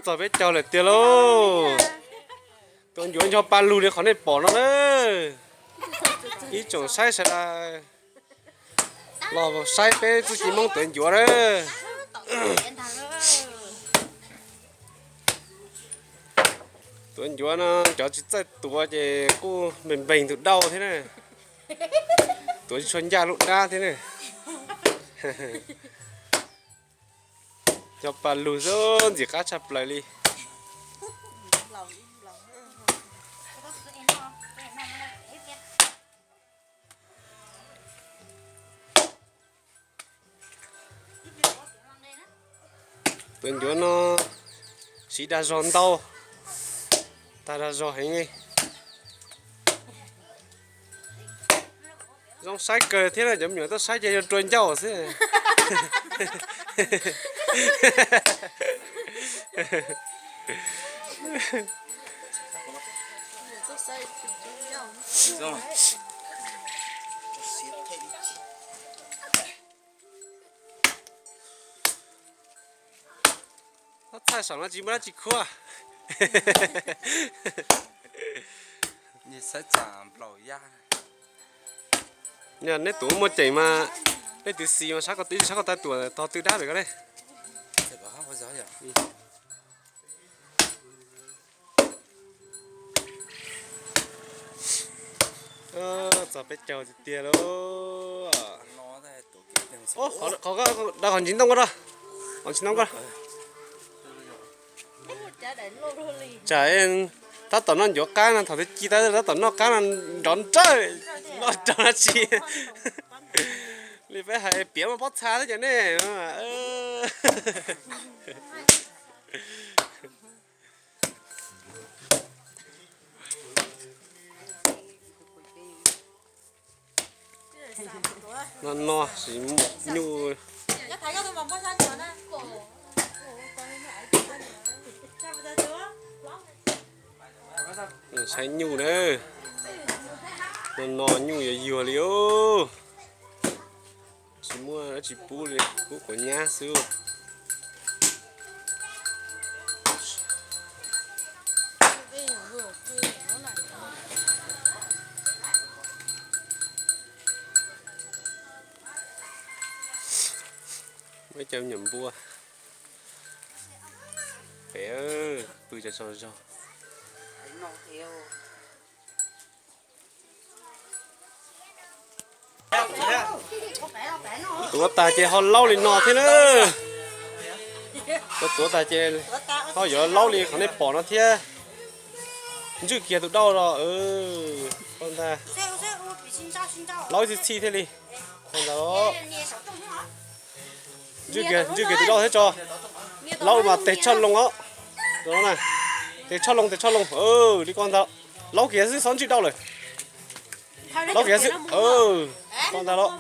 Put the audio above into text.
Txog peb caug lawm tiag lauj. Tuav ncuav ncho pa lug li qhov nej pom no na. Ib tsoom saib sawv daws los saib peb txuj ci Hmoob tuav ncuav na. Tuav ncuav no cov tsis txawj tuav ces kuj npeeg npeeg tus dauj thiab na. Tuav tsis tshua ncaj lub dab thiab na. Cov pa lug xwb ntxim qab tshaj plaws li. Tuav ncuav no siv dag zog ntau, tag dag zog heev li. Zoo saib kawg thiab na, cov me nyuam tuaj saib ces yog rua ncauj xwb. Txhaj saum no tsis muaj dab tsi khuab. Neb tuav muaj ceem mas, nej twv xis mas sab ko twb sab ko taw tuam tog twb dab pem ko ne. Txog peb caug tiag tiag lauj. Qhov, qhov ntsis ntoo ko, qhov ntsis ntoo ko. Tsam tab tom noj ncuav qab no, thaum twg ci tab tab tom noj qab no nrov nrawj, noj nrov dab tsi li peb hais piav mas pob txha xwb ces nej. No no, nyuj, saib nyuj na. No no nyuj yuag yuag li os. Tsis muaj dab tsi pub li, pub quav nyab xwb. Muaj ib co me nyuam npua pem, pw tsaug zog. Tuav tag ces ho laub li no thiab na. Tuav tag ces ho yuav laub li qhov nej pom no thiab. Ntswj kiag tus dauj los, ntag. Laub ib txhij txhij thiaj li. Ntag. Ntswj kiag, ntswj kiag tus dauj thiab tso. Laub mas tes tshoj loo os. Tes tshoj loo, tes tshoj loo. Li ko ntag. Laub kiag xwb, txhob ntswj dauj lawm. Laub kiag xwb. Ko ntag los.